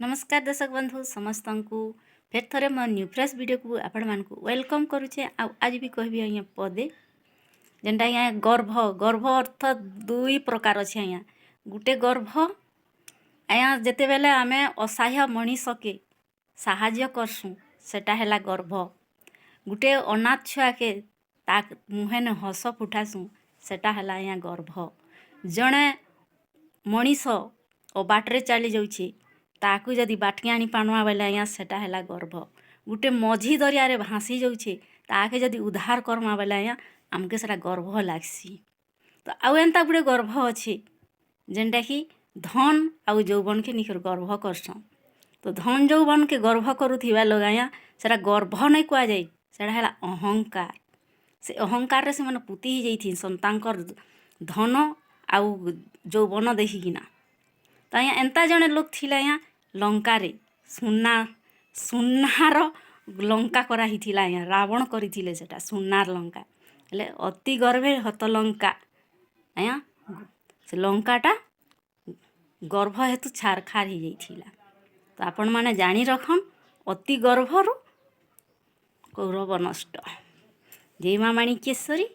ନମସ୍କାର ଦର୍ଶକ ବନ୍ଧୁ ସମସ୍ତଙ୍କୁ, ଫେର୍ ଥରେ ମୋ ନ୍ୟୁ ଫ୍ରେଶ୍ ଭିଡ଼ିଓକୁ ଆପଣମାନଙ୍କୁ welcome କରୁଛେ। ଆଉ ଆଜି ବି କହିବି ଆଜ୍ଞା ପଦେ, ଯେନ୍ଟା ଆଜ୍ଞା ଗର୍ଭ। ଗର୍ଭ ଅର୍ଥ ଦୁଇ ପ୍ରକାର ଅଛି ଆଜ୍ଞା। ଗୁଟେ ଗର୍ଭ ଆଜ୍ଞା, ଯେତେବେଲେ ଆମେ ଅସହାୟ ମଣିଷକେ ସାହାଯ୍ୟ କରସୁଁ, ସେଟା ହେଲା ଗର୍ଭ। ଗୁଟେ ଅନାଥ ଛୁଆକେ ତା ମୁହେଁନେ ହସ ଫୁଟାସୁଁ, ସେଟା ହେଲା ଆଜ୍ଞା ଗର୍ଭ। ଜଣେ ମଣିଷ ଅବାଟରେ ଚାଲି ଯାଉଛି, ତାକୁ ଯଦି ବାଟକେ ଆଣି ପାର୍ମା ବେଲେ ଆଜ୍ଞା, ସେଟା ହେଲା ଗର୍ଭ। ଗୁଟେ ମଝି ଦରିଆରେ ଭାସି ଯାଉଛେ, ତାକେ ଯଦି ଉଦ୍ଧାର କର୍ମା ବେଲେ ଆଜ୍ଞା, ଆମକେ ସେଟା ଗର୍ଭ ଲାଗ୍ସି। ତ ଆଉ ଏନ୍ତା ଗୁଟେ ଗର୍ଭ ଅଛି, ଯେନ୍ଟାକି ଧନ୍ ଆଉ ଯୌବନକେ ନେଇକରି ଗର୍ଭ କରସନ୍। ତ ଧନ୍ ଯୌବନକେ ଗର୍ଭ କରୁଥିବା ଲୋକ୍ ଆଜ୍ଞା, ସେଟା ଗର୍ଭ ନାଇଁ କୁହାଯାଏ, ସେଟା ହେଲା ଅହଙ୍କାର। ସେ ଅହଙ୍କାରରେ ସେମାନେ ପୁତି ହେଇଯାଇଥିସନ୍ ତାଙ୍କର ଧନ ଆଉ ଯୌବନ ଦେଖିକିନା। ତ ଆଜ୍ଞା, ଏନ୍ତା ଜଣେ ଲୋକ୍ ଥିଲେ ଆଜ୍ଞା, ଲଙ୍କାରେ ସୁନାର ଲଙ୍କା କରାହେଇଥିଲା ଆଜ୍ଞା। ରାବଣ କରିଥିଲେ ସେଟା ସୁନାର ଲଙ୍କା। ହେଲେ ଅତି ଗର୍ଭେ ହତ ଲଙ୍କା ଆଜ୍ଞା। ସେ ଲଙ୍କାଟା ଗର୍ଭ ହେତୁ ଛାରଖାର ହେଇଯାଇଥିଲା। ତ ଆପଣମାନେ ଜାଣି ରଖନ୍, ଅତି ଗର୍ଭରୁ ଗୌରବ ନଷ୍ଟ। ଜୟ ମା ମାଣିକେଶ୍ୱରୀ।